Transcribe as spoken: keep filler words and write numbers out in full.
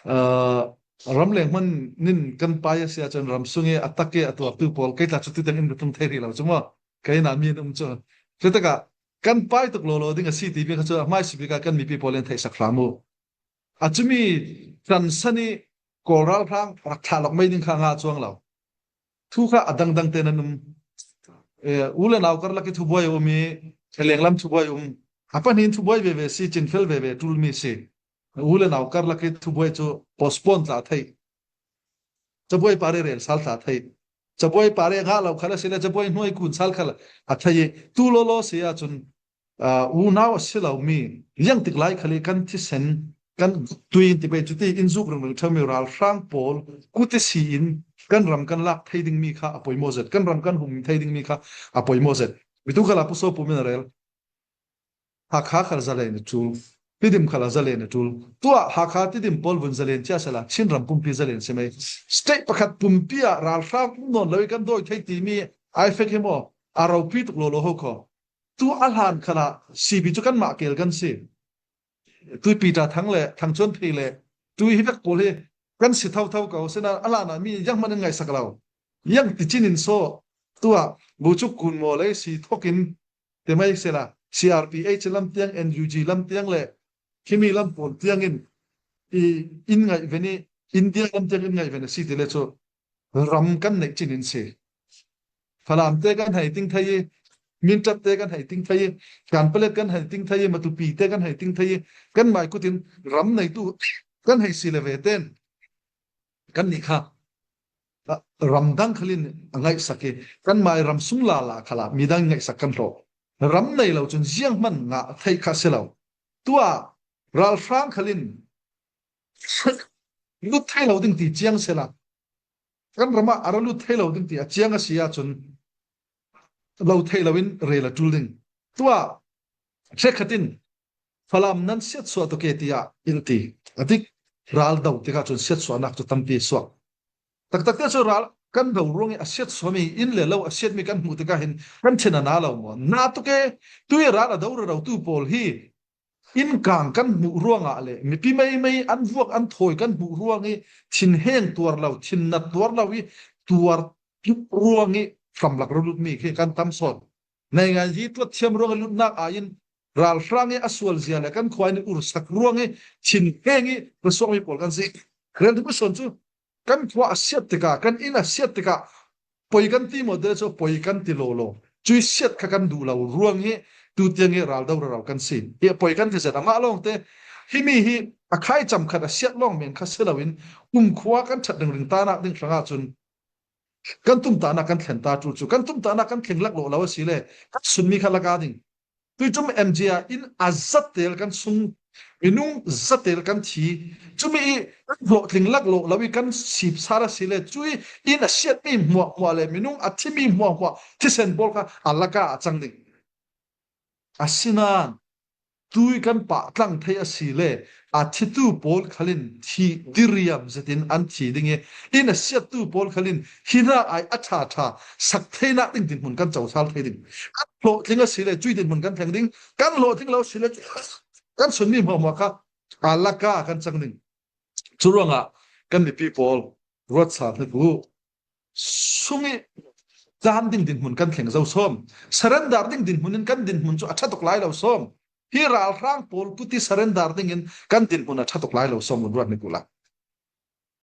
Aa, ramleng hman nin kan pai a si ahcun ram sung i a tak i a tuartu pawl kei tla cu tutiang in ka tlung thei rih lo cu maw? Kei na mi an um cu. Cutikah kan pai tuk lawlaw ding a si timi kha cu a hmaisabik ah kan mipi pawl in theihsak hram u. A cumi tansan i Kawl ralhrang rak thlah lawk mai ding kha a ngah cuang lo. Thu kha a dangdang te nan um. Eh, u le nau karlak i thubuai a um i, lenglam thubuai a um. A pahnih in thubuai veve si, cinfel veve ṭulmi si. U le nau karlak i thubuai cu postpone tla theih. Cabuai pare rel sal tla theih. Cabuai pare ngah lo khal a si le, cabuai hnuai kun sal khal a theih i, tu lawlaw si ahcun, aa, unau a si lomi, ziangtik lai khal i kan thisen, kan tui in ti pei cuti in zuk ringring ṭheumi ralhrang pawl, kuti si in kan ram kan lak thei dingmi kha a poimaw zet, kan ram kan hum thei dingmi kha a poimaw zet. Bitu khal a pusaw pum in a rel. Hakha khal zalen a ṭul, Tidim khal a zalen a ṭul. Tuah Hakha Tidim pawl vun zalen cia sela, Chin ram pumpi zalen si mai. State pakhat pumpi ah ralhrang um nawn lo i kan dawi thei timi a effect hi maw? A ropi tuk lawlaw ho kho. Tu a hlan khal ah C B cu kanmah kel kan si. Tui Peter Thang le Thang Chuan Phei le tui hi vek pawl hi kan si thotho ko. Sinain a hlan ah mi zianghman in ngaihsak lo. Ziang ti cin in saw tuah bucuk kun maw lei si thawk in ti mai sela, C R P H lam tiang, N U G lam tiang le khimi lam pawl tiang in i in ngaih ven i, India lam tiang in ngaih ven a si ti le cu ram kan neih cin in si. Falam te kan hei ting thei i, Mindat te kan hei ting thei i, Kanpalet kan hei ting thei i, Matupi te kan hei ting thei i, kan mai kutin ram neitu kan hei si le ve ten kan nih kha, ah, ramdang khalin a ngaihsak i, kan mai ram sung lala khala midang ngaihsak kan hlawh. Ram nei lo cun zianghman ngah theih kha si lo. Tuah ralhrang khalin lut thei lo ding ti ciang sela, kan ram ah a ra lut thei lo ding ti a ciang a si ahcun lo thei lo in rel a ṭul ding. Tuah hrekkhat in Falam nan siatsuah tuk e tiah in ti. A tik ral do tikah cun siatsuahnak cu tampi suak. Taktak te cu ral kan do ruang i a siatsuahmi in le lo a siatmi kan hmuh tikah hin kan thin a na lo maw? Na tuk e, tui ral a do rero tu pawl hi innkang kan hmuh ruangah le mipi meimei an vuak an thawi kan hmuh ruang i thinheng tuar lo, thinnat tuar lo i tuar ruang i hramlak ralutmi khi kan tam sawn. Naingan hi tuat thiam ruang i lutnak aiin ralhrang i a sual zia le kan khua in i ursak ruang i thinheng i rasuakmi pawl kan si. Rian dum sawn cu kan khua a siat tikah, kan inn a siat tikah, poi kan ti maw te cu poi kan ti lawlaw. Cui siat kha kan duh lo ruang hi tu tiang hi ral do rero kan si. Hi poi kan ti zet amah lawngte, himi hi a khai cam khat a siat lawng men kha si loin kumkhua kan ṭhat ringring tanak ding hrangah cun kan tumtahnak kan thlen ta ṭul cu, kan tumtahnak kan thleng laklawh lo a si le kan sunmi kha laka ding. Tuicum M G ah inn a zatel kan sung, minung zatel kan thi. Cumi i kan hlawhtling laklawh lo i kan sipsar a si le, cui inn a siatmi hmuahhmuah le minung a thimi hmuahhmuah thisen pawl kha a laka a cang ding. Asinain tui kan pah tlang thei a si le, a thitu pawl khalin thih diriam zetin an thi ding i, inn a siattu pawl khalin hina ai a ṭha ṭha sak theinak ding dinhmun kan cosal thei ding. Kan hlawhtling a si le, cui dinhmun kan thleng ding, kan hlawhtling lo si le, kan sunmi hmuahhmuah kha a laka kan cang ding. Curuangah kan mipi pawl ruat sal hnik u. Sung i caan ding dinhmun kan thleng zo sawm. Surrender ding dinhmun in kan dinhmun cu a ṭha tuk lai lo sawm. Hi ralhrang pawl kuti surrender dingin kan dinhmun a ṭha tuk lai lo sawm, vun ruat hnik u la.